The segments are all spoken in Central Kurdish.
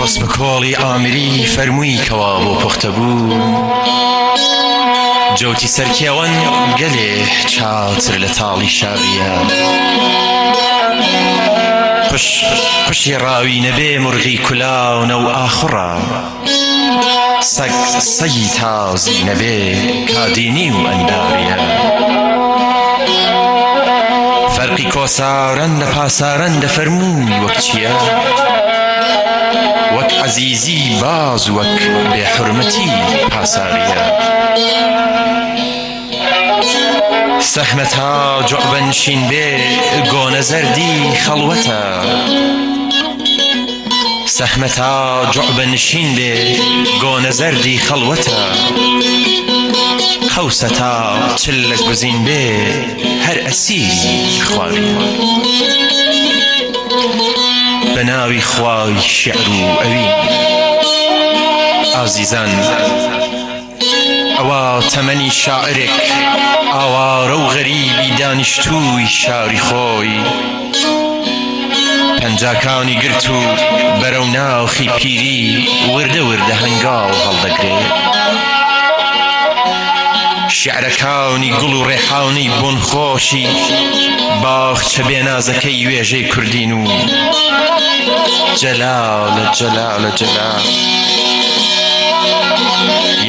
پۆست بە کۆڵی عامری فەرمووی کەوا بۆ پوختە بوو جەوتی سەرکێوەن گەلێ چاتر لە تاڵی شاریە قوش قوشی ڕاوی نەبێ مرغی کولاونە و ئاخوڕە سەگ سەگی تازی نەبێ کادینی و ئەنداریە فەرقی کۆساران لە پاساران دەفەرمووی وەک چییە؟ وەک عەزیزی باز وەک بێ حورمەتی پاساریە. سەهمە تا جوعبە نشین بێ گۆنە زەردی خەڵوەتە. سەهمە تا جوعبە نشین بێ گۆنە زەردی خەڵوەتە. قەوسە تا چلە گزین بێ هەر ئەسیری خواریە. بە ناوی خوای شیعر و ئەوین. ئازیزان ئەوا تەمەنی شاعرێک ئاوارە و غەریبی دانیشتووی شاری خۆی پەنجاکانی گرت و بەرەو ناوخی پیری وردە وردە هەنگاو هەڵدەگرێ. شیعرەکانی گوڵ و ڕێحانەی بۆنخۆشی باخچە بێنازەکەی وێژەی کوردین و جەلالە جەلالە جەلال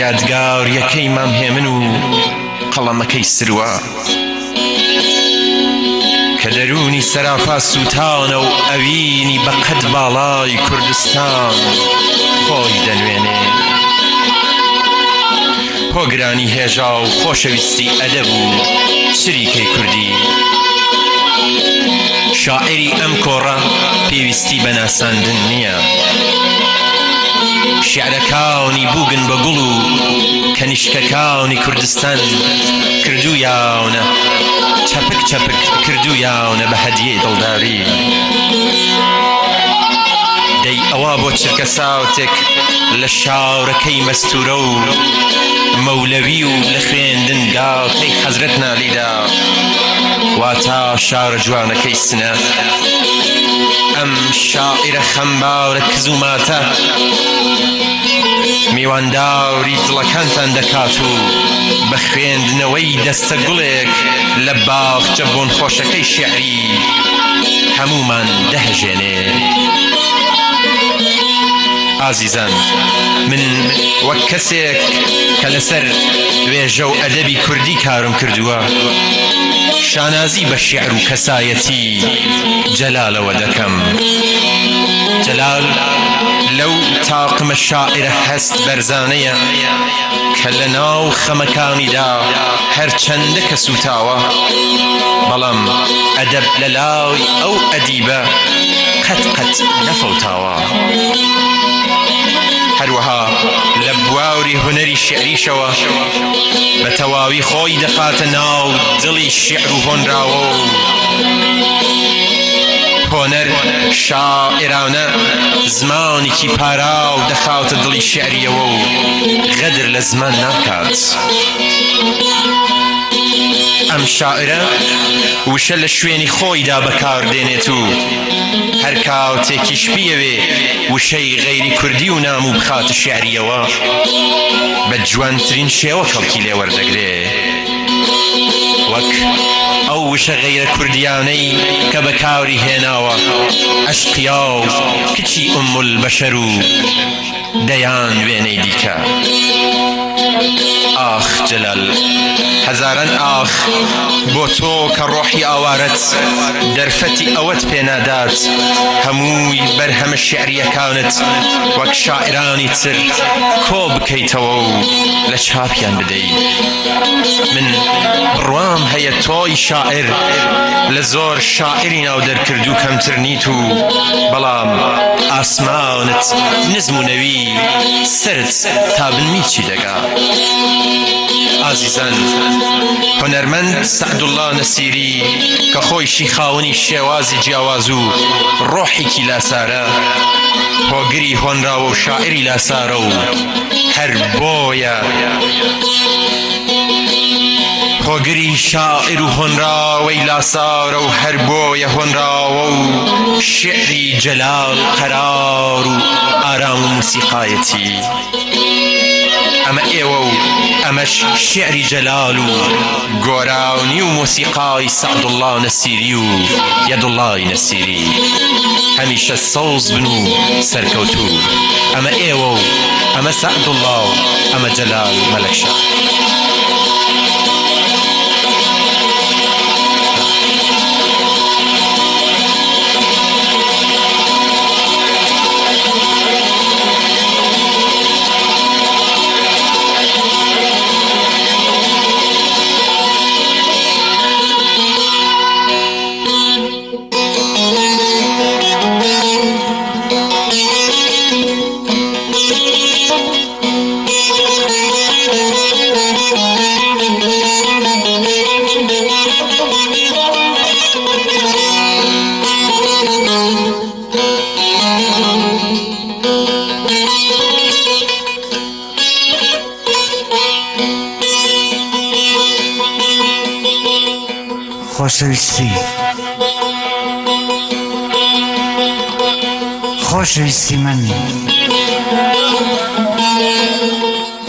یادگاریەکەی مام هێمن و قەڵەمەکەی سروە کە دەروونی سەراپا سووتانە و ئەوینی بە قەد باڵای کوردستان خۆی دەنوێنێ. هۆگرانی هێژا و خۆشەویستی ئەدەب و چریکەی کوردی. شاعیری ئەم کۆڕە پێویستی بە ناساندن نییە. شیعرەکانی بووگن بە گوڵ و کەنیشکەکانی کوردستان کردوویانە چەپک چەپک کردوویانە بە هەدیەی دڵداری. دەی ئەوا بۆ چرکەساتێک لە شارەکەی مەستوورە و مەولەوی و لە خوێندنگاکەی حەزرەت نالیدا واتا شارە جوانەکەی سنە ئەم شاعیرە خەمبارە کز و ماتە میوانداری دڵەکانتان دەکات و بە خوێندنەوەی دەستە گوڵێک لە باخچە بۆنخۆشەکەی شیعری هەموومان دەهەژێنێ. ئازیزان من وەک کەسێک کە لەسەر وێژە و ئەدەبی کوردی کارم کردووە. شانازی بە شیعر و کەسایەتی جەلالەوە دەکەم. جەلال لەو تاقمە شاعیرە هەست بەرزانەیە کە لە ناو خەمەکانیدا هەرچەندە کە سووتاوە، بەڵام ئەدەب لە لای ئەو ئەدیبە قەت قەت نەفەوتاوە. هەروەها لە بواری هونەری شیعریشەوە بە تەواوی خۆی دەخاتە ناو دڵی شیعر و هۆنراوە و هۆنەر شاعیرانە زمانێکی پاراو دەخاتە دڵی شیعریەوە و غەدر لە زمان ناکات. ئەم شاعیرە وشە لە شوێنی خۆیدا بەکاردێنێت و هەر کاتێکیش بیەوێ وشەی غەیری کوردی و نامو بخاتە شیعریەوە بە جوانترین شێوە کەڵکی لێ وەردەگرێ وەک ئەو وشە غەیرە کوردیانەی کە بەکاری هێناوە ئەشقیا و کچی ئوم البەشەر و دەیان وێنەی دیکە. ئاخ جەلال، هەزاران ئاخ بۆ تۆ کە ڕۆحی ئاوارەت دەرفەتی ئەوەت پێ نادات هەمووی بەرهەمە شیعرییەکانت وەک شاعیرانی تر کۆ بکەیتەوە و لە چاپیان بدەی. من بڕوام هەیە تۆی شاعیر لە زۆر شاعیری ناو دەرکردوو کەمتر نیت و بەڵام ئاسمانت نزم و نەوی سەرت تا بن میچی دەگا. ئازیزان هونەرمەند سەعدوڵڵا نەسیری کە خۆیشی خاوەنی شێوازی جیاواز و ڕۆحێکی لاسارە، هۆگری هۆنراوە و شاعیری لاسارە و هەر بۆیە هۆگری شاعیر و هۆنراوەی لاسارە و هەر بۆیە هۆنراوە و شیعری جەلال قەرار و ئارام و موسیقایەتی. ئەمە ئێوە و ئەمەش شیعری جەلال و گۆرانی و مۆسیقای سەعدوڵڵا نەسیری و یەدوڵڵای نەسیری. هەمیشە سەوز بن و سەرکەوتوو. ئەمە ئێوە و ئەمە سەعدوڵڵا و ئەمە جەلال مەلەکشا. خۆشەویستی خۆشەویستی من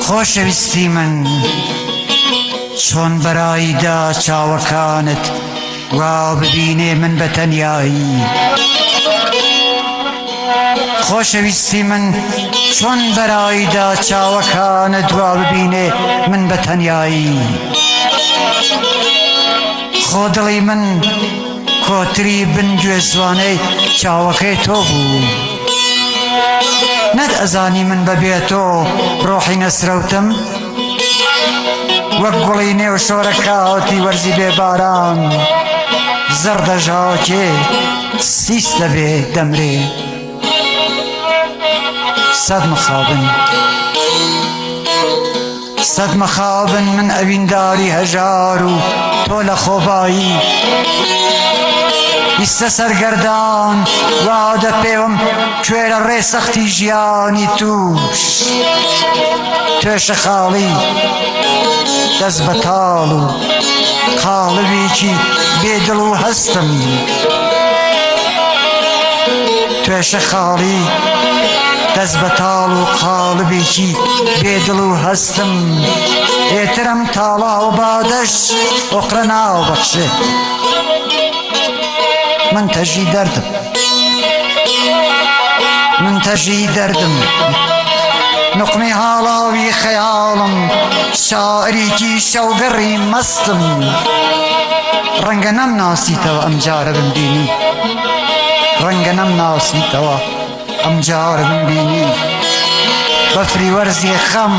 خۆشەویستی من چۆن بەرایدا چاوەکانت وا ببینێ من بە تەنیایی خۆشەویستی من چۆن بەرایدا چاوەکانت وا ببینێ من بە تەنیایی خۆ دڵی من کۆتری بن گوێزوانەی چاوەکەی تۆ بوو نەت ئەزانی من بەبێ تۆ ڕۆحی نەسرەوتم وەک گوڵی نێو شۆرەکاتی وەرزی بێ باران زڕ دەژاکێ سیس دەبێ دەمرێ سەد مخابن سەد مەخابن من ئەوینداری هەژار و تۆ لە خۆبایی ئیستە سەرگەردان وا دەپێوم کوێرە ڕێ سەختی ژیانی توش توێشە خاڵی دەست بەتاڵ و قاڵبێکی بێدڵ و هەستم توێشە خاڵی دەست بەتاڵ و قاڵبێکی بێدڵ و هەستم ئێترم تاڵا و بادەش ئۆقرە ناوبەخشێ من تەژی دەردم من تەژی دەردم نوقمی هاڵاوی خەیاڵم شاعریکی شەوگەڕی مەستم. ڕەنگە نەمناسیتەوە ئەمجارە بمبینی، ڕەنگە نەمناسیتەوە ئەمجارە بمبینی. بەفری وەرزی خەم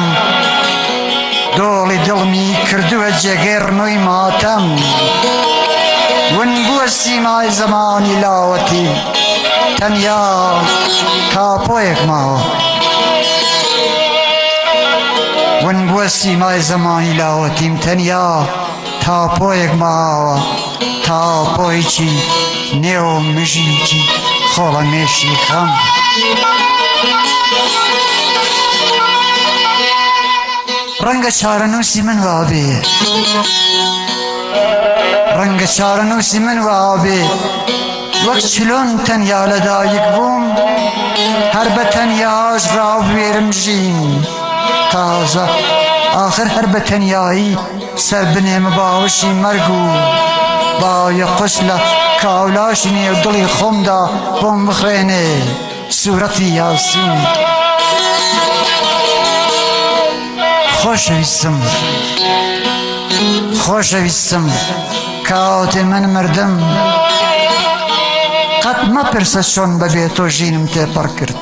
دۆڵی دڵمی کردووە جێگەی ڕنۆی ماتەم. ون بووە سیمای زەمانی لاوەتی، تەنیا تاپۆیەک ماوە. ون بووە سیمای زەمانی لاوەتیم، تەنیا تاپۆیەک ماوە، تاپۆیەکی نێو مژیکی خۆڵەمێشی خەم. ڕەنگە چارەنووسی من وابێ، ڕەنگە چارەنووسی من وابێ، وەک چلۆن تەنیا لەدایک بووم، هەر بە تەنیاش ڕابوێرم ژین. تازە ئاخر هەر بە تەنیایی سەر بنێمە باوەشی مەرگ و بایە قورس لە کاولاشی نێو دڵی خۆمدا بۆم بخوێنێ سوورەتی یاسین. خۆشەویستم، خۆشەویستم، کاتێ من مردم قەت مەپرسە چۆن بەبێ تۆ ژینم تێپەڕ کرد.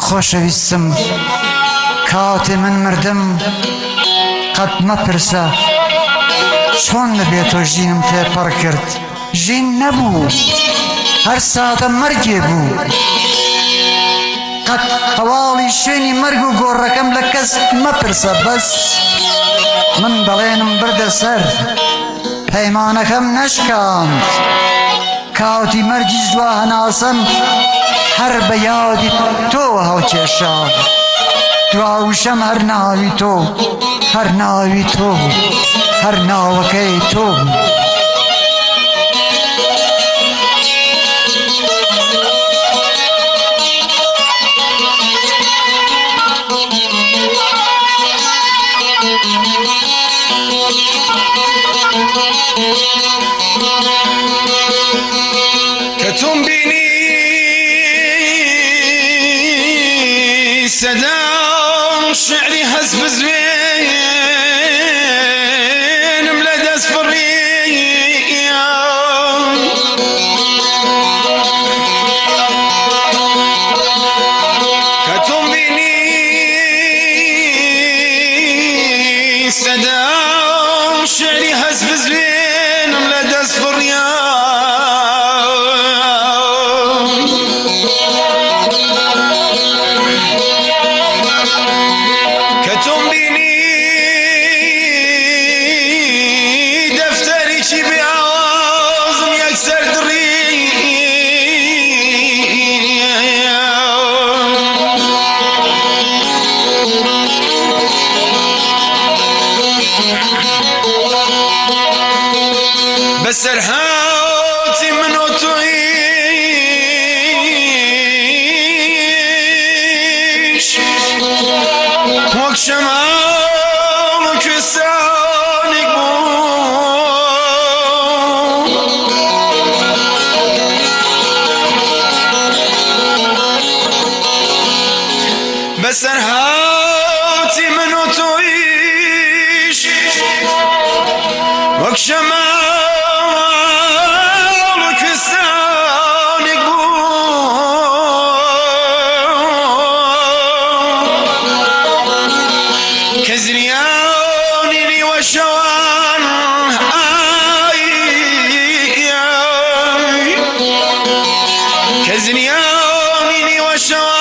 خۆشەویستم کاتێ من مردم قەت مەپرسە چۆن لە بێ تۆ ژینم تێپەڕ کرد. ژین نەبوو هەر ساتە مەرگێ بوو. قەت هەواڵی شوێنی مەرگ و گۆڕەکەم لە کەس مەپرسە. بەس من بەڵێنم بردە سەر، پەیمانەکەم نەشکاند. کاتی مەرگیش دوا هەناسەم هەر بە یادی تۆوە هەڵکێشا. دوا وشەم هەر ناوی تۆ، هەر ناوی تۆ بوو، هەر ناوەکەی تۆ بوو. کە تۆم بینی سەدام شعری هەست بزوێنم لە دەست فڕی. کە تۆم بینی سەدام شعری هەست بزوێنم لە دەست فڕیا. کە تۆم بینی دەفتەرێکی بێ ئاوازم یەکسەر دڕی. بەسەرهاتی من و تۆیش وەک شەماڵ و کوێستانێک بوو. بەسەرهاتی من و تۆیش وەک شەماڵ و کوێستانێک بوو. کە زریانی نیوە شەوان، ئای، کە زریانی نیوە شەوان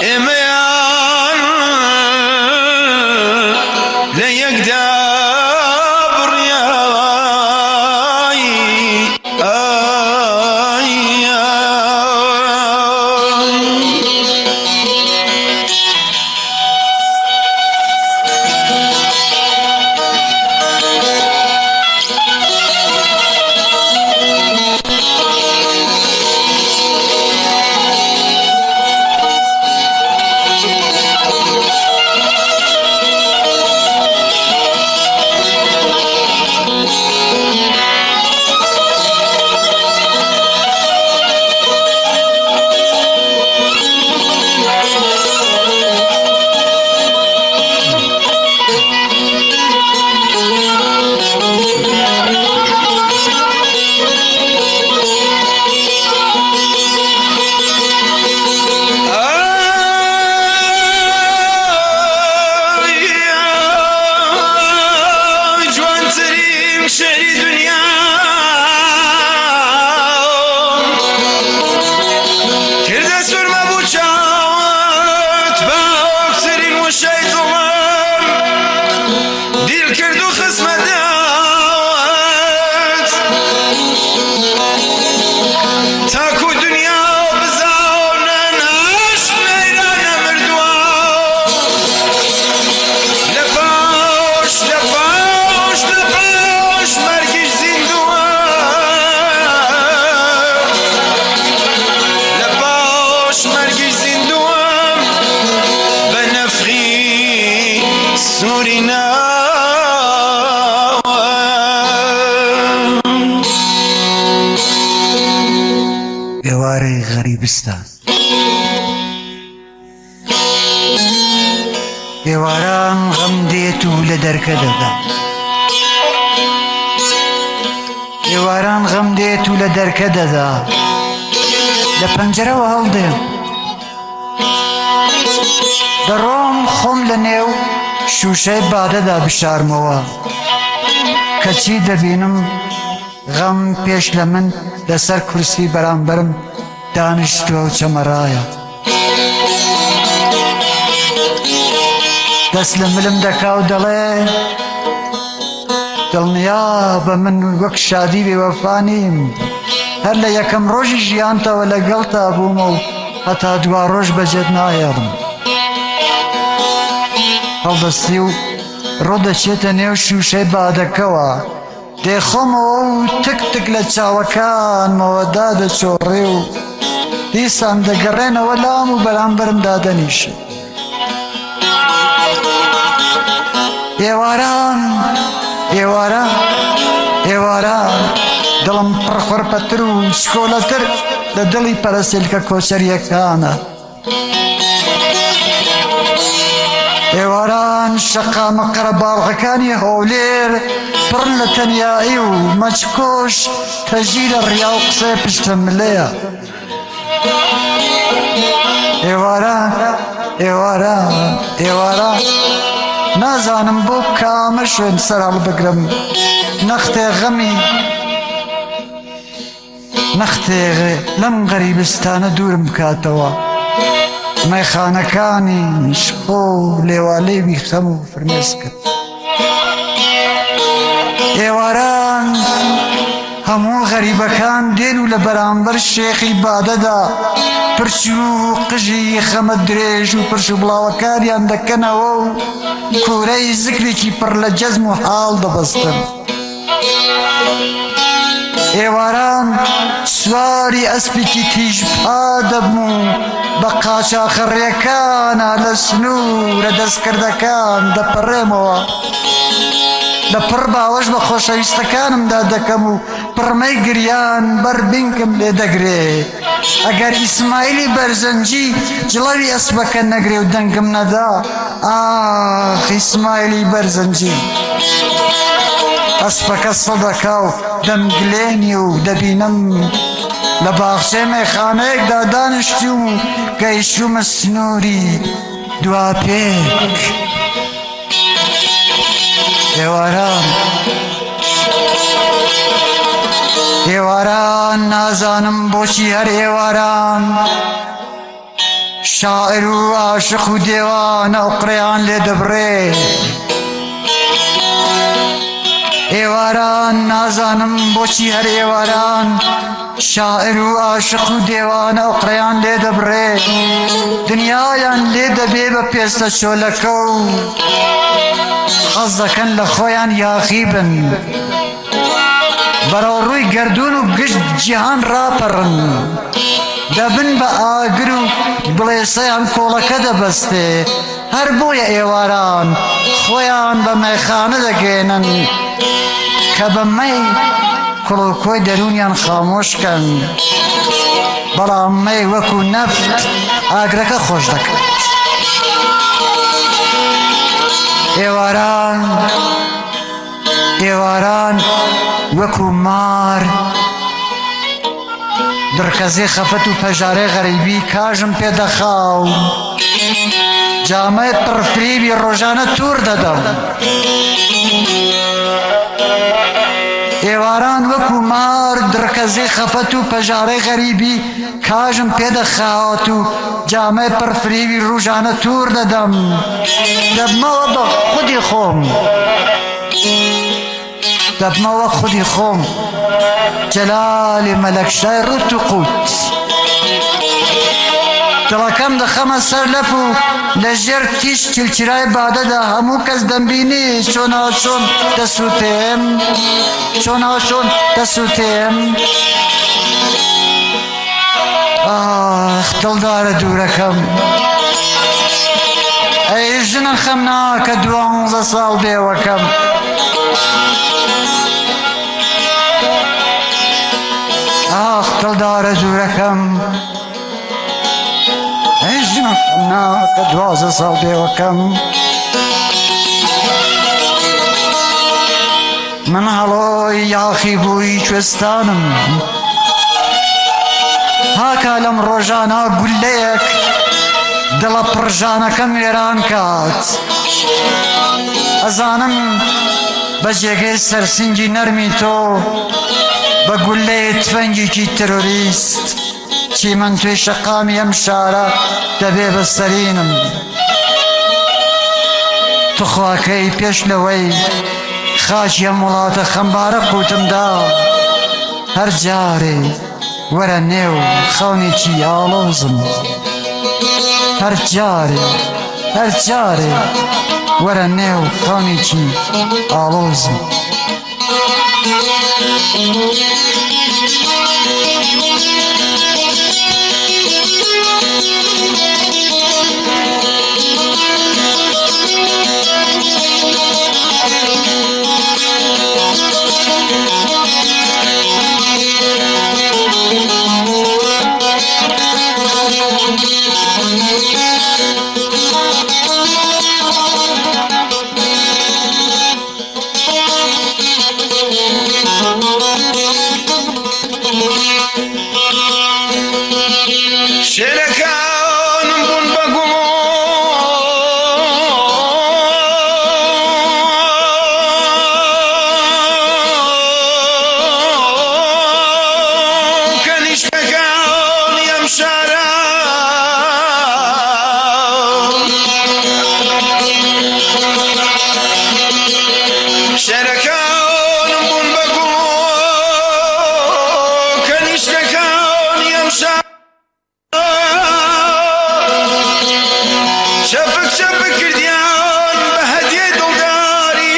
ئێمەیان غەریبستان. ئێواران غەم دێت و لە دەرکە دەدا. ئێواران غەم دێت و لە دەرکە دەدا. لە پەنجەرەوە هەڵدێم. دەڕۆم خۆم لە نێو شووشەی بادەدا بشارمەوە. کەچی دەبینم غەم پێش لە من لەسەر کورسی بەرامبەرم دانیشتووە و چەمەرایە. دەست لە ملم دەکا و دەڵێ دڵنیا بە من وەک شادی بێوەفا نیم هەر لە یەکەم ڕۆژی ژیانتەوە لەگەڵتا بوومە و هەتا دوا ڕۆژ بەجێت ناهێڵم. هەڵدەستی و ڕۆدەچێتە نێو شووشەی بادەکەوە. دەیخۆمەوە و تک تک لە چاوەکانمەوە دادەچۆڕێ و دیسان دەگەڕێنەوە لام و بەرامبەرم دادەنیشن. ئێواران ئێواران ئێواران دڵم پڕخۆرپەتر و چکۆلەتر لە دڵی پەرەسێلکە کۆچەریەکانە. ئێواران شەقامە قەرەباڵغەکانی هەولێر پڕن لە تەنیایی و مەچکۆش تەژی لە ڕیا و قسەی پشتە ملەیە. ئێواران ئێواران ئێواران نازانم بۆ کامە شوێن سەر هەڵبگرم نەختێ غەمی نەختێ لەم غەریبستانە دوورم بکاتەوە مەیخانەکانی شکۆ و لێوالێوی خەم و فرمێسکت. ئێواران هەموو غەریبەکان دێن و لە بەرامبەر شێخی بادەدا پرچ و قژی خەمە درێژ و پرش و بڵاوەکانیان دەکەنەوە و کوورەی زکرێکی پڕ لە جەزم و حاڵ دەبەستن. ئێواران سواری ئەسپێکی تیژپا دەبم و بە قاچاخەڕێکانە لە سنوورە دەستکردەکان دەپەڕێمەوە. لە پڕ باوەش بە خۆشەویستەکانمدا دەکەم و پڕمەی گریان بەر بینکم لێ دەگرێ. ئەگەر ئیسماعیلی بەرزنجی جڵەوی ئەسپەکە نەگرێ و دەنگم نەدا، ئاخ ئیسماعیلی بەرزنجی! ئەسپەکە سڵ دەکا و دەمگلێنی و دەبینم لە باخچەی مەیخانەیەکدا دانیشتووم و گەیشتوومە سنووری دواپێک. ئێواران ئێواران نازانم بۆچی هەر ئێواران شاعر و عاشق و دێوانە ئۆقرەیان لێ دەبڕێ ئێواران نازانم بۆچی هەر ئێواران شاعر و عاشق و دێوانە ئۆقرەیان لێ دەبڕێ دنیایان لێ دەبێ بە پێستە چۆلەکە و حەز دەکەن لە خۆیان یاخی بن بەرەو ڕووی گەردوون و گشت جیهان ڕاپەڕن دەبن بە ئاگر و بڵێسەیان کۆڵەکە دەبەستێ هەر بۆیە ئێواران خۆیان بە مەیخانە دەگەێنن کە بە مەی کوڵوکۆی دەروونیان خامۆش کەن، بەڵام مەی وەکو نەفت ئاگرەکە خۆش دەکات. ئێواران ئێواران وەکو مار دڕکەزی خەفەت و پەژارەی غەریبی کاژم پێ دەخا و جامەی پڕفریوی ڕۆژانە توور دەدەم. ئێواران وەکو مار دڕکەزی خەفەت و پەژارەی غەریبی کاژم پێ دەخات و جامەی پڕفریوی ڕوژانە توور دەدەم. دەبمەوە بە خودی خۆم. دەبمەوە خودی خۆم جەلالی مەلەکشای ڕوت و قوت دڵەکەم دەخەمە سەر لەپ و لە ژێر تیش چلچرای بادەدا هەموو کەس دەمبینی چۆناچۆن دەسووتێم چۆناچۆن دەسووتێم ئاخ دڵدارە دوورەکەم ئەی ژنە خەمناکە دوانزە ساڵ بێوەکەم ئاخ دڵدارە دوورەکەم. خەمناکە 12 ساڵ بێوەکەم. من هەڵۆی یاخی بووی کوێستانم، هاکا لەم ڕۆژانە گوللەیەک دڵە پڕژانەکەم وێران کات. ئەزانم بە جێگەی سەرسنگی نەرمی تۆ بە گوللەی تفەنگێکی ترۆریست چیمەنتۆی شەقامی ئەم شارە دەبێ بە سەرینم. توخواکەی پێش لەوەی خاکی ئەم وڵاتە خەمبارە قوتم دا، هەر جارێ وەرە نێو خەونێکی ئاڵۆزم. هەر جارێ، هەر جارێ وەرە نێو خەونێکی ئاڵۆزم. شێرەکانم بوون بە گوڵ کەنیشکەکانی ئەم شارە. شێرەکانم بوون بە گوڵ کەنیشکەکانی ئەم شارە. چەپک چەپک کردیان بە هەدیەی دڵداری.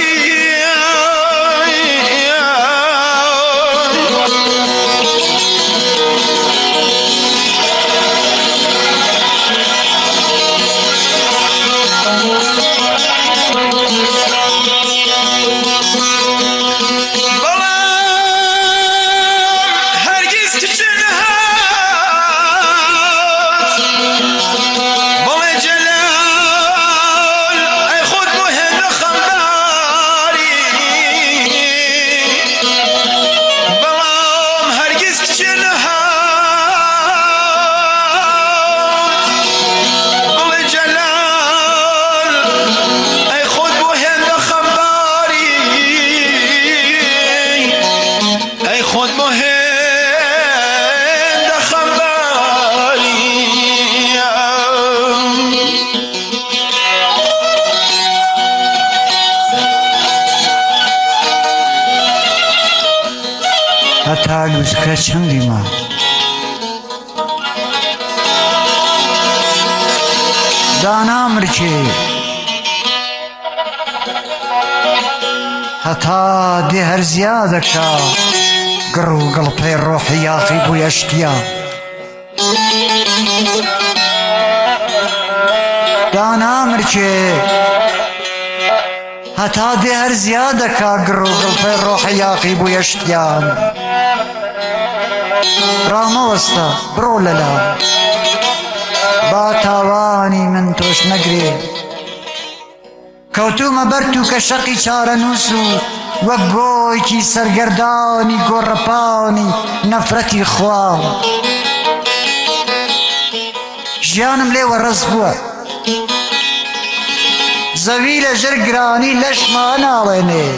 بەڵام هەرگیز کچێ نەهات بەڵێ جەلال ئەی خۆت بۆ هێندە خەمباری. بەڵام هەرگیز کچێ نەهات بڵێ جەلال ئەی خۆت بۆ هێندە خەمباری، ئەی خۆت بۆ هێندە خەمباری. هەتا لووتکە چەندی ما دانامرکێ، هەتا دێ هەر زیادەکا گڕ و گڵپەی ڕۆحی یاخی بووی ئەشقیا. دانامرکێ، هەتا دێ هەر زیادەکا گڕ و گڵپەی ڕۆحی یاخی بووی ئەشقیان. ڕامەوەستە بڕۆ لەلا، با تاوانی من تۆش نەگرێ. کەوتوومە بەر تووکە شەقی چارەنووس و وەک گۆیکی سەرگەردانی گۆڕەپانی نەفرەتی خوا ژیانم لێ وەڕەز بووە. زەوی لە ژێر گرانی لەشما ناڵێنێ،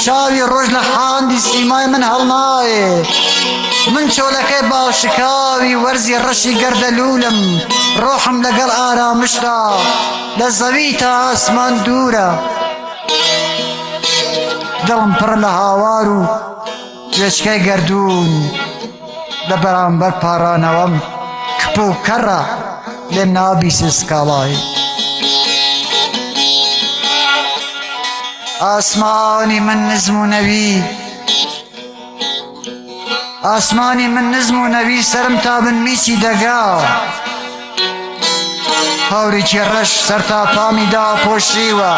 چاوی ڕۆژ لە حاندی سیمای من هەڵنایێ. من چۆلەکەی باڵشکاوی وەرزی ڕەشی گەردەلوولم، ڕۆحم لەگەڵ ئارامشدا لە زەوی تا ئاسمان دوورە. دڵم پڕ لە هاوار و گوێچکەی گەردوون لە بەرامبەر پاڕانەوەم کپ و کەڕە، لێم نابیسێ سکاڵای. ئاسمانی من نزم و نەوی، ئاسمانی من نزم و نەوی، سەرم تا بن میچی دەگا. هەورێکی ڕەش سەر تا پامی داپۆشیوە،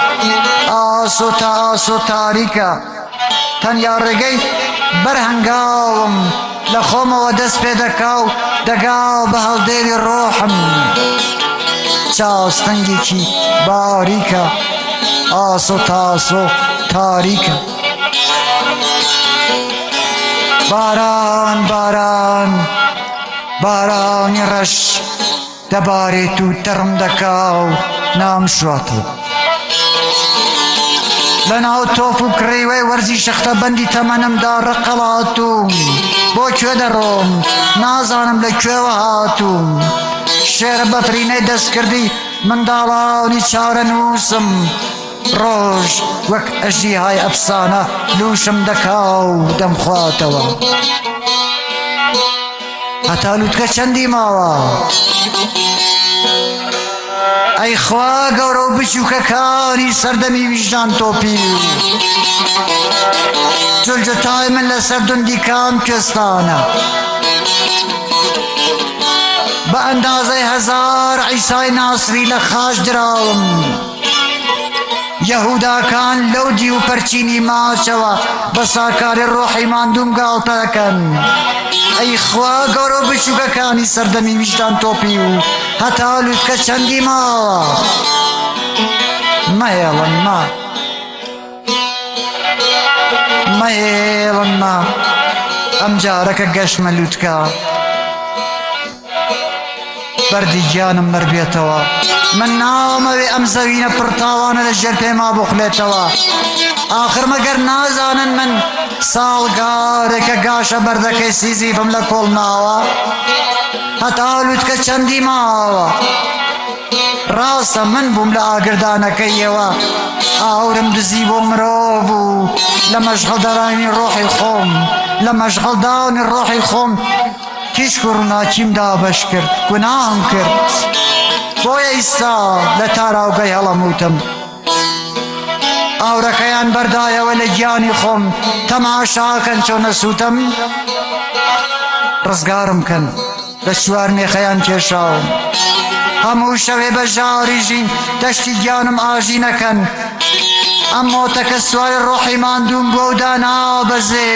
ئاسۆ تا ئاسۆ تاریکە. تەنیا ڕێگەی بەر هەنگاوم لە خۆمەوە دەست پێ دەکا و دەگا بە هەڵدێری ڕۆحم. چاستەنگێکی باریکە، ئاسۆ تاسۆ تاریکە. باران باران بارانی ڕەش دەبارێت و تەڕم دەکا و نامشواتەوە. لەناو تۆف و کڕیوەی وەرزی شەختەبەندی تەمەنمدا ڕقەڵاتووم، بۆ کوێ دەڕۆم نازانم لە کوێوە هاتووم. شێرە بەفرینەی دەستکردی منداڵانی چارەنووسم، ڕۆژ وەک ئەژدیهای ئەفسانە لووشم دەکا و دەمخواتەوە. هەتا لوتکە چەندی ماوە؟ ئەی خوا گەورە و بچووکەکانی سەردەمی ویژدان تۆپی و جلجتای من لەسەر دوندی کام کوێستانە؟ بە ئەندازەی هەزار عیسای ناسری لە خاچ دراوم. یەهوداکان لەو دیو پەرچینی ماچەوە بە ساکاری ڕۆحی ماندووم گاڵتە دەکەن. ئەی خوا گەورە و بچووکەکانی سەردەمی ویژدان تۆپی و هەتا لوتکە چەندی ماوە؟ مەهێڵن ما مەهێڵن ما ئەم جارە کە گەشتمە لوتکە بەردی گیانم بەربێتەوە. من نامەوێ ئەم زەوینە پڕ تاوانە لە ژێر پێما بخولێتەوە. ئاخر مەگەر نازانن من ساڵگارێکە گاشە بەردەکەی سیزیفم لە کۆڵ ناوە؟ هەتا لوتکە چەندی ماوە؟ ڕاستە من بووم لە ئاگردانەکەیەوە ئاورم دزی بۆ مرۆڤ و لە مەشغەڵدەرانی ڕۆحی خۆم لە مەشغەڵدانی ڕۆحی خۆم تیشک و ڕووناکیم دابەش کرد، گوناهم کرد، بۆیە ئیستا لە تاراوگەی هەڵەمووتم. ئاورەکەیان بەردایەوە لە گیانی خۆم، تەماشاکەن چۆن ئەسووتم. ڕزگارم کەن، لە چوار مێخەیان کێشاوم. هەموو شەوێ بە ژاری ژین دەشتی گیانم ئاژی نەکەن. ئەم مۆتەکە سواری ڕۆحی ماندووم بووە و دانابەزێ.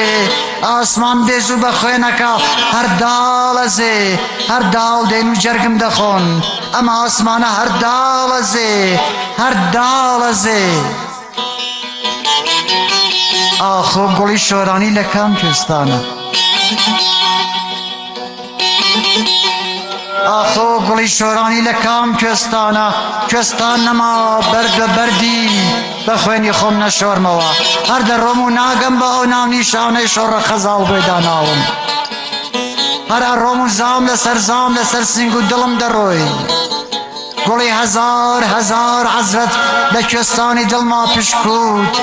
ئاسمان بێزوو بە خوێنەکە هەر داڵەزێ، هەر داڵ دێن و جەرگم دەخۆن. ئەم ئاسمانە هەر داڵەزێ، هەر داڵەزێ. ئاخۆ گوڵی شۆرانی لە کام کوێستانە؟ ئاخۆ گوڵی شۆرانی لە کام کوێستانە؟ کوێستان نەما بەرد بە بەردی بە خوێنی خۆم نەشۆرمەوە. هەر دەڕۆم و ناگەم بە ئەو ناونیشانەی شۆڕە خەزاڵ بۆی داناوم. هەر ئەڕۆم و زام لەسەر زام لەسەر سینگ و دڵم دەڕۆی. گوڵی هەزار هەزار عەزرەت لە کوێستانی دڵما پشکووت،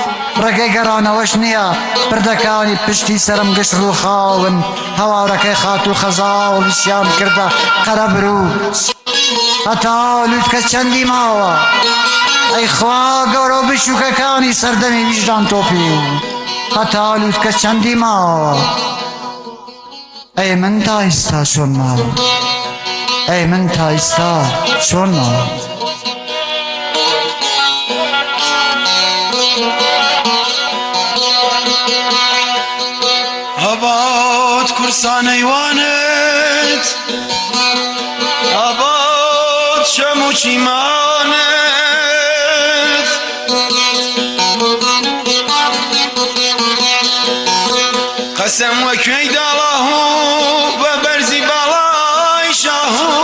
ڕێگەی گەڕانەوەش نییە، پردەکانی پشتی سەرم گشت ڕووخاون، هەوارەکەی خاتوو خەزاڵیشیان کردە قەرەبرووت. هەتا لووتکە چەندی ماوە؟ ئەی خوا گەورە و بچووکەکانی سەردەمی ویژدان تۆپیو، هەتا لووتکە چەندی ماوە؟ ئەی من تا ئیستا چۆن ماوم؟ ئەی من تا ئیستا چۆن ماوم؟ ئاباد کورسانەی وانت ئاباد شەم و چیمانت قەسەم وە کوێی داڵاهوو بە بەرزی باڵای شاهوو.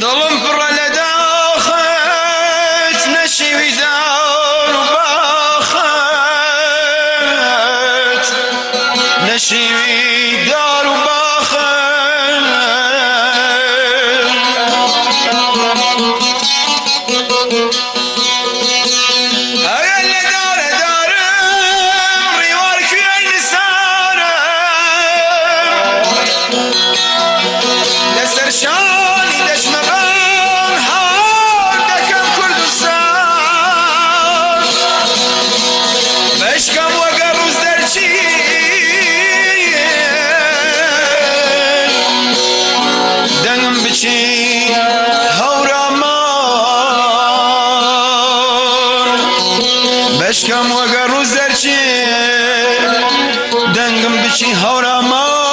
دڵم پڕە لە داخت نەشیوی دار و باخت نەشیوی دار و باخت. ئەگەر لە دارە دارم ڕیوار کوێی نسارم لەسەر شانی دەچمە بان هاوار دەکەم کوردستان بەشکەم وەگەڕ روز دەرچی. گوڵێکم بچی هەورامان.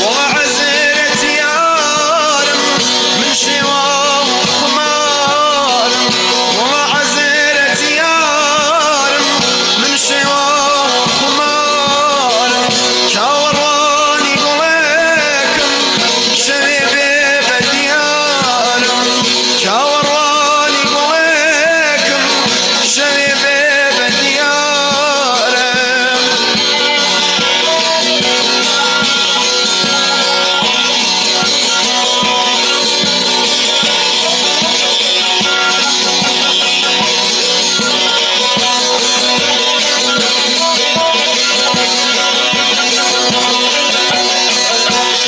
وەڵا عەزرەت یارم من شێوا و خومارم، وەڵا عەزرەت یارم من شێوا و خومارم، چاوەڕوانی گوڵێکم شەوێ بێ بە دیارم، چاوەڕوانی گوڵێکم شەوێ بێ بە دیارم.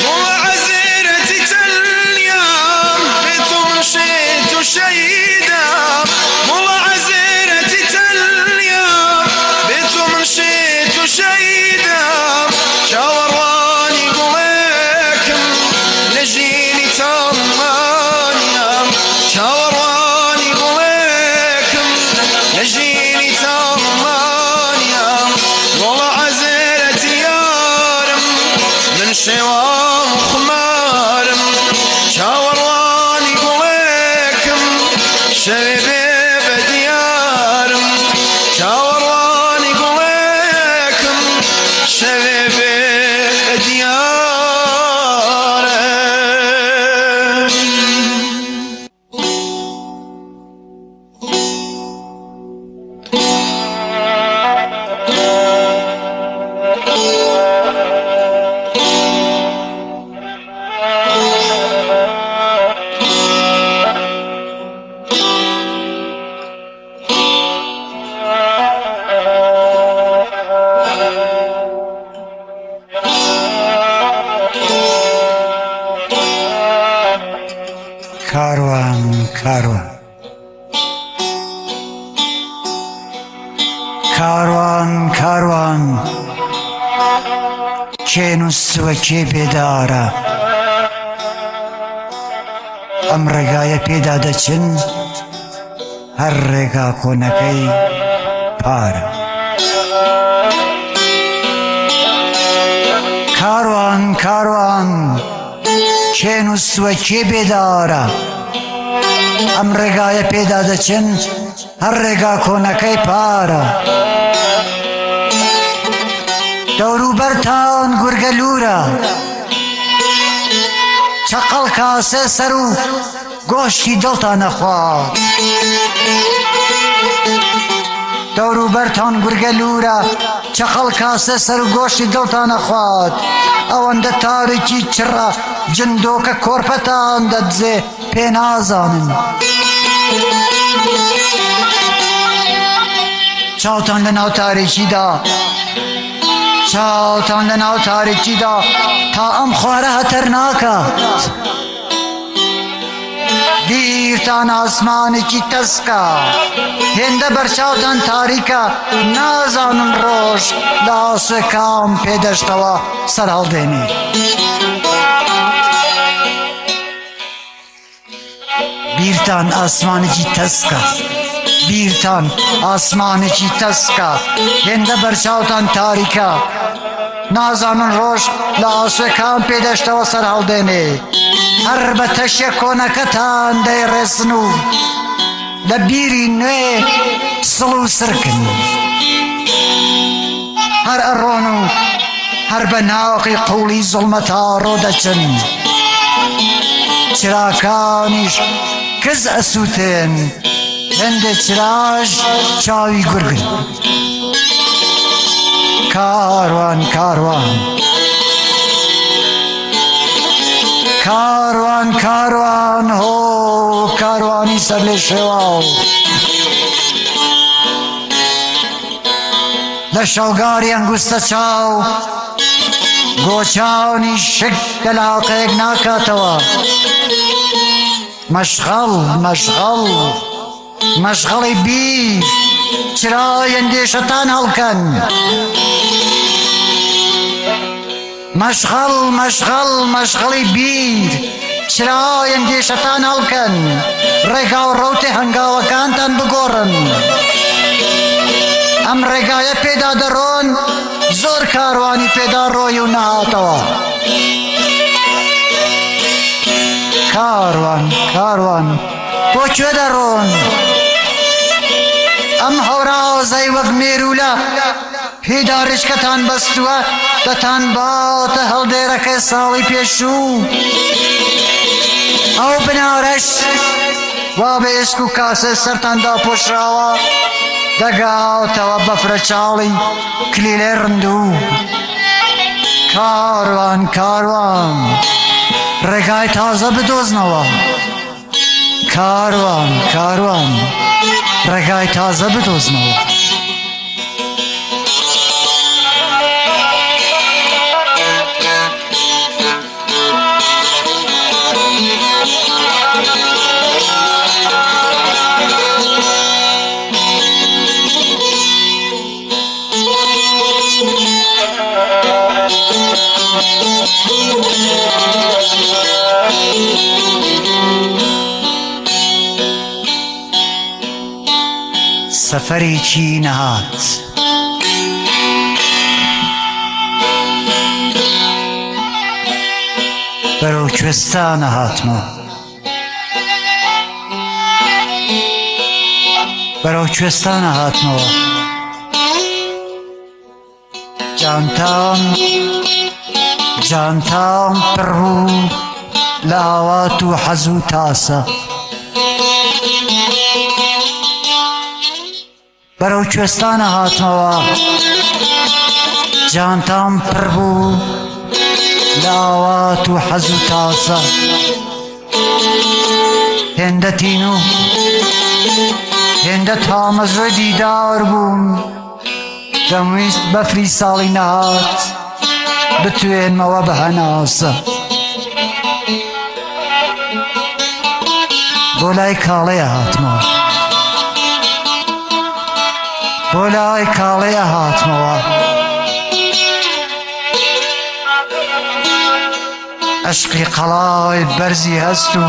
وەڵا عەزرەتی تەنیام بێ تۆ من شێت و شەیدام، وەڵا عەزرەتی تەنیام بێ تۆ من شێت و شەیدام، چاوەڕوانی گوڵێکم لە ژینی تاڵمانیام، چاوەڕوانی گوڵێکم لە ژینی تاڵمانیام، وەڵا عەزرەتی یارم من شێوام و خومارم، چاوەڕوانی گوڵێکم شەوێ بێ بە دیارم، چاوەڕوانی گوڵێکم شەوێ بێ بە دیارم. کاروان کاروان کاروان کاروان کێ نووسووە کێ بێدارە ئەم ڕێگایە پێدا دەچن هەر ڕێگا کۆنەکەی پارە. کاروان کاروان کێ نووسووە کێ بێدارە ئەم ڕێگایە پێدا دەچن هەر ڕێگا کۆنەکەی پارە. دەوروبەرتان گورگە لوورە چەقەڵ کاسە سەر و گۆشتی دڵتان ئەخوات. دەوروبەرتان گورگە لوورە چەقەڵ کاسە سەر و گۆشتی دڵتان ئەخوات. ئەوەندە تاریکی چڕە جندۆکە کۆرپەتان دەدزێ پێ نازانن. چاوتان لە ناو تاریکیدا چاوتان لە ناو تاریکیدا تا ئەم خوارە هەتەر ناکات. بیرتان ئاسمانێکی تەسکە هێندە بەرچاوتان تاریکە نازانن ڕۆژ لە ئاسۆ کام پێدەشتەوە سەر هەڵدێنێ. بیرتان ئاسمانێکی تەسکە بیرتان ئاسمانێکی تەسکە هێندە بەرچاوتان تاریکە نازانن ڕۆژ لە ئاسۆ کام پێدەشتەوە سەر هەڵدێنێ. هەر بە تەشیە کۆنەکەتان دەیڕێسن و لە بیری نوێ سڵ و سرکن. هەر ئەڕۆن و هەر بە ناقی قوڵی زوڵمەتا ڕۆدەچن. چراکانیش کز ئەسووتێن، هێندێ چراش چاوی گورگن. کاروان کاروان کاروان کاروان هۆ کاروانی سەر لێ شێواو لە شەوگاری ئەنگوستە چاو گۆچانی شک دەلاقەیەک ناکاتەوە. مەشغەڵ مەشغەڵ مەشغەڵی بیر چرای ئەندێشەتان هەڵکەن. مەشغەڵ مەشغەڵ مەشغەڵی بیر چرای ئەندێشەتان هەڵکەن ڕێگا و ڕەوتی هەنگاوەکانتان بگۆڕن ئەم ڕێگایە پێدا دەڕۆن زۆر کاروانی پێدا ڕۆی و نەهاتەوە کاروان کاروان بۆ کوێ دەڕۆن ئەم هەورازەی وەک مێروولە پێدا ڕیشکەتان بەستووە دەتان باتە هەڵدێرەکەی ساڵی پێشوو ئەو بنارەش وا بە ئێسک و کاسە سەرتان داپۆشراوە دەگاتەوە بەفرە چاڵی کلیلەی ڕندوو کاروان کاروان ڕێگای تازە بدۆزنەوە کاروان کاروان ڕێگای تازە بدۆزنەوە. سەفەرێکی نەهات. بەرەو کوێستانە هاتمەوە. بەرەو کوێستانە هاتمەوە. جانتام جانتام پڕ بوو لە ئاوات و حەز و تاسە. بەرەو کوێستانە هاتمەوە جانتام پڕ بوو لە ئاوات و حەز و تاسە هێندە تینوو هێندە تامەزرۆی دیدار بووم دەمویست بەفری ساڵی نەهات بتوێنمەوە بە هەناسە بۆ لای کاڵەیە هاتمەوە بۆ لای کاڵەیە هاتمەوە عەشقی قەڵای بەرزی هەست و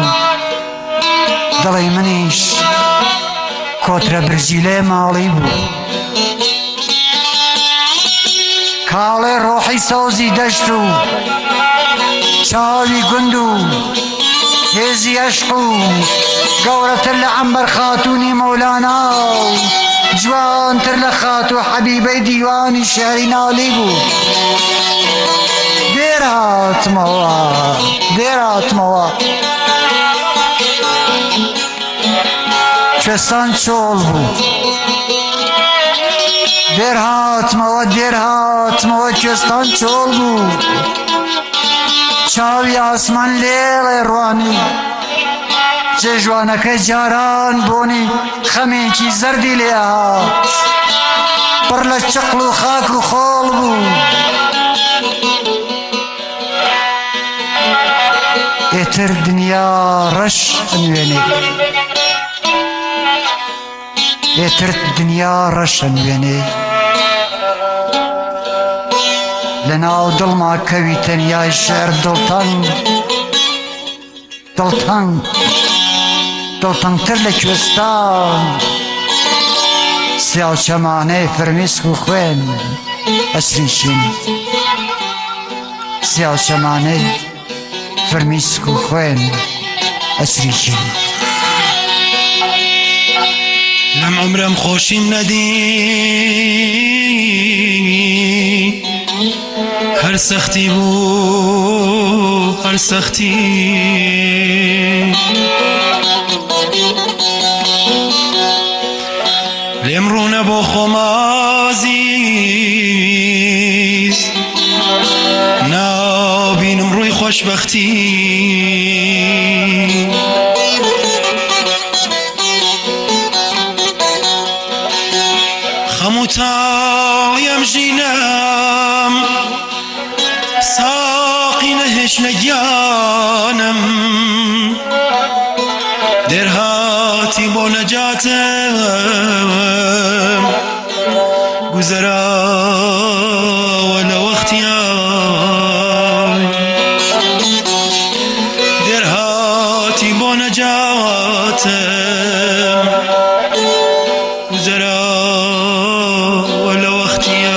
دڵی منیش کۆترە برجیلێ ماڵی بوو. کاڵێ ڕۆحی سەوزی دەشت و چاوی گوند و هێزی ئەشق و گەورەتر لە عەمبەر خاتوونی مەولانا و جوانتر لە خاتوو حەبیبەی دیوانی شیعری نالی بوو. دێر هاتمەوە دێر هاتمەوە کوێستان چۆڵ بوو دێر هاتمەوە دێر هاتمەوە کوێستان چۆڵ بوو چاوی ئاسمان لێڵێ ڕوانی جێژوانەکەی جاران بۆنی خەمێکی زەردی لێ ئەهات پڕ لە چقڵ و خاک و خۆڵ بوو ئێتر دنیا ڕەش ئەنوێنێ ئێتر دنیا ڕەش ئەنوێنێ لە ناو دڵما کەوی تەنیای شعر دڵتەنگ دڵتەنگ دڵتەنگتر لە کوێستان سیاوچەمانەی فرمیسک و خوێن ئەسریشین سیاوچەمانەی فرمیسک و خوێن ئەسریشین. لەم عومرەم خۆشیم نەدی هەر سەختی بوو هەر سەختی لێم ڕوونە بۆ خۆمازیز نابینم ڕووی خۆشببختی خەم و تاڵی ئەم ژینەم ساقی نەهێشت لە گیانم. دێر هاتی بۆ نەجاتم گوزەراوە لە وەختیان دێر هاتی بۆ نەجاتم گوزەراوە لە وەختیان.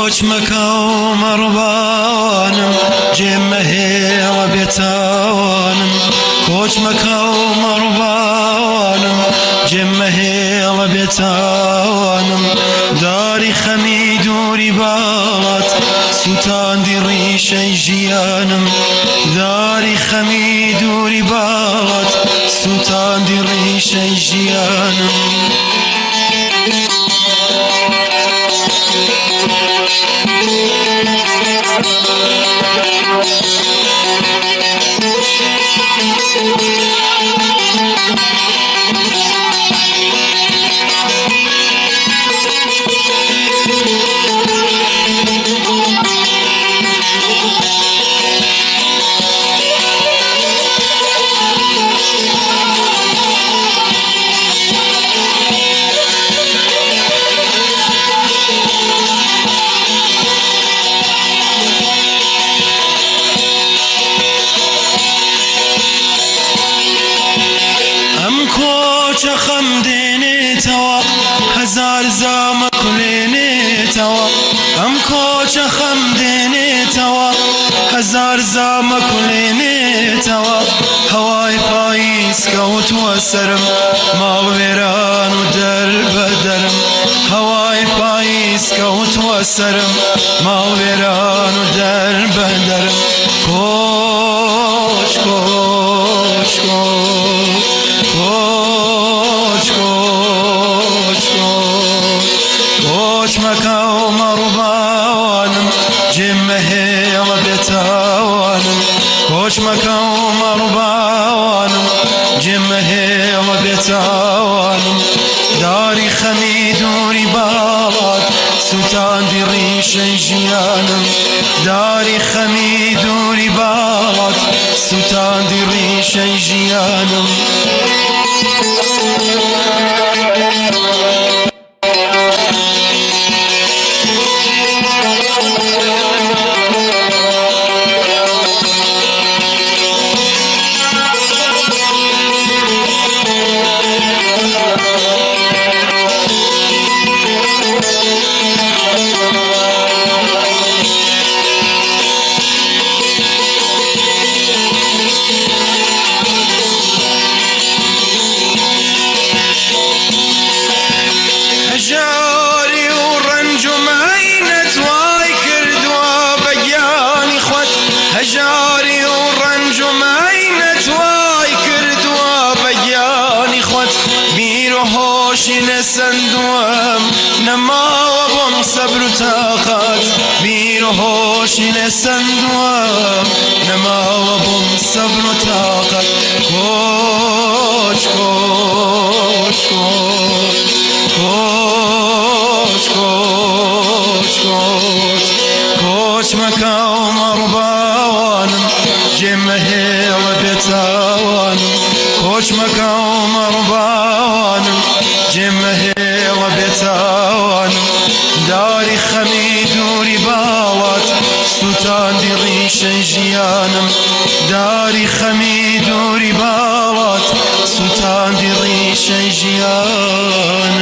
کۆچ مەکە و مەڕبانم جێ مەهێڵە بێتاوانم کۆچ مەکە و مەڕبانم جێ مەهێڵە بێتاوانم داری خەمی دووری باڵات سووتاندی ڕیشەی ژیانم داری خەمی دووری باڵات سووتاندی ڕیشەی ژیانم. ئەم کۆچە خەم دێنێتەوە هەزار زامە کولێنێتەوە ئەم کۆچە خەم دێنێتەوە هەزار زامە کولێنێتەوە هەوای پاییز کەوتووە سەرم ماڵ وێران و دەربەدەرم هەوای پاییز کەوتووە سەرم ماڵ وێران و دەربەدەرم کۆچ کۆچ کۆچ کۆچ کۆچ کۆچ کۆچ مەکە و مەڕوبانم جێ مەهێڵە بێتاوانم کۆچ مەکە و مەڕوبانم جێ مەهێڵە بێتاوانم داری خەمی دووری باڵات سووتاندی ڕیشەی ژیانم داری خەمی دووری باڵات سووتاندی ڕیشەی ژیانم. هەژاری و ڕەنج و مەینەت وای کردووە بە گیانی خۆت هەژاری و ڕەنج و مەینەت وای کردووە بە گیانی خۆت بیر و هۆشی لێسەندووەم نەماوە بۆم سەبر و تاقەت بیر و هۆشی لێسەندووەم نەماوە بۆم سەبر و تاقەت کۆچ کۆچ کۆچ کۆچ کۆچ کۆچ کۆچ مەکە و مەڕباوانم جێ مەهێڵە بێتاوانم کۆچ مەکە و مەڕباوانم جێ مەهێڵە بێتاوانم داری خەمی دووری باڵات سووتاندی ڕیشەی ژیانم داری خەمی دووری باڵات سووتاندی ڕیشەی ژیانم.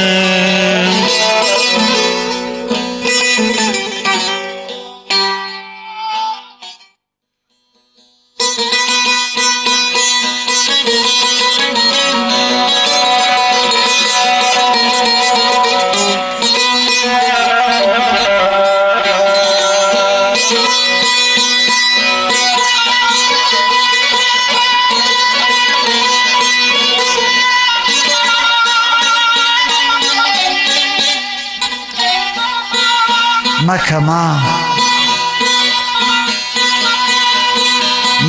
مەکەمە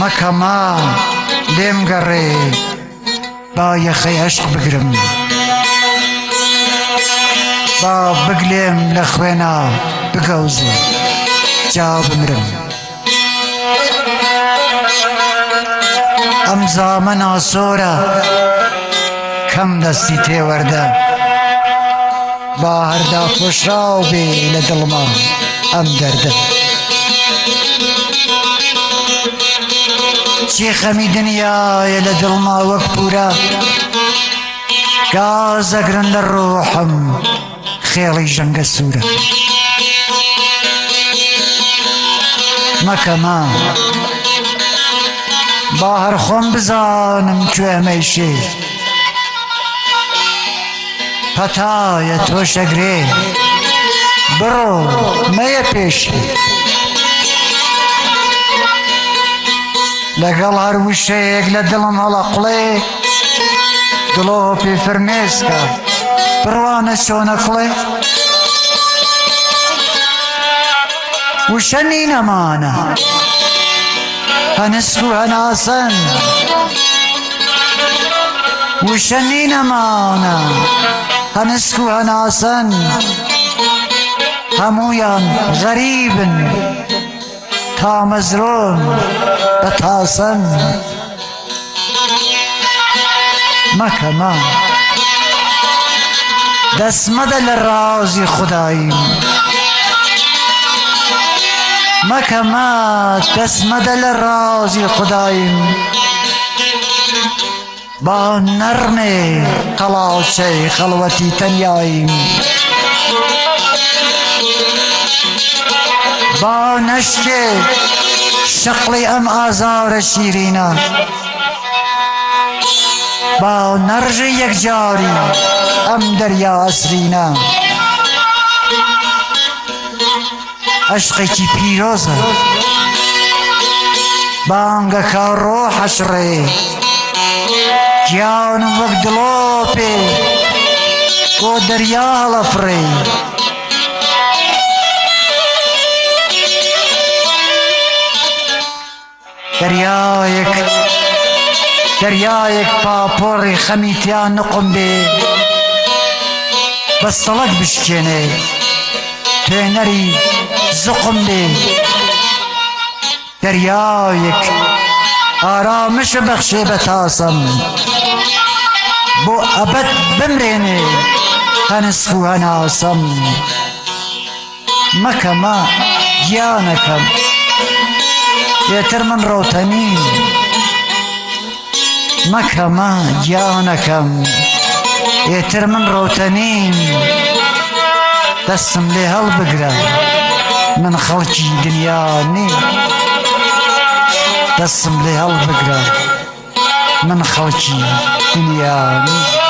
مەکەمە لێم گەڕێ با یەخەی عەشق بگرم با بگلێم لە خوێنا بگەوزێ جا بمرم ئەم زامە ناسۆرە کەم دەستی تێوەردە با هەر داپۆشراو بێ لە دڵما ئەم دەردە چی خەمی دنیایە لە دڵما وەک پورە گازەگرن لە ڕۆحم خێڵی ژەنگە سوورە مەکەمە با هەر خۆم بزانم کوێمەیشێ پەتایە تۆش ئەگرێ بڕۆ مەیە پێشێ لەگەڵ هەر وشەیەک لە دڵم هەڵەقڵێ دڵۆپی فرمێسکە بڕوانە چۆنە کوڵێ وشە نینەمانە هەنسک و هەناسەن وشە نینەمانە هەنسک و هەناسەن هەموویان غەریبن تامەزرۆن بە تاسەن مەکە مە دەست مەدە لە ڕازی خوداییم مەکە مە دەست مەدە لە ڕازی خوداییم با نەڕمێ قەڵاچەی خەڵوەتی تەنیاییم با نەشکێ شەقڵی ئەم ئازارە شیرینە با نەڕژێ یەکجاری ئەم دەریا ئەسرینە عەشقێکی پیرۆزە بانگەکە ڕۆح ئەچڕێ گیانم وەک دڵۆپێ بۆ دەریا هەڵەفڕێ. دەریایەک دەریایەک پاپۆڕی خەمی تیا نوقم بێ بەستەڵەک بشکێنێ توێنەری زوقم بێ دەریایەک ئارامش بەخشێ بە تاسەم بۆ ئەبەد بمرێنێ هەنسک و هەناسەم مەکە مە گیانەکەم ئێتر من ڕەوتەنیم مەکە مە گیانەکەم ئێتر من ڕەوتەنیم دەستم لێ هەڵبگرە من خەڵکی دنیا نیم دەستم لێ هەڵبگرە من خەڵکی دنیا نیم.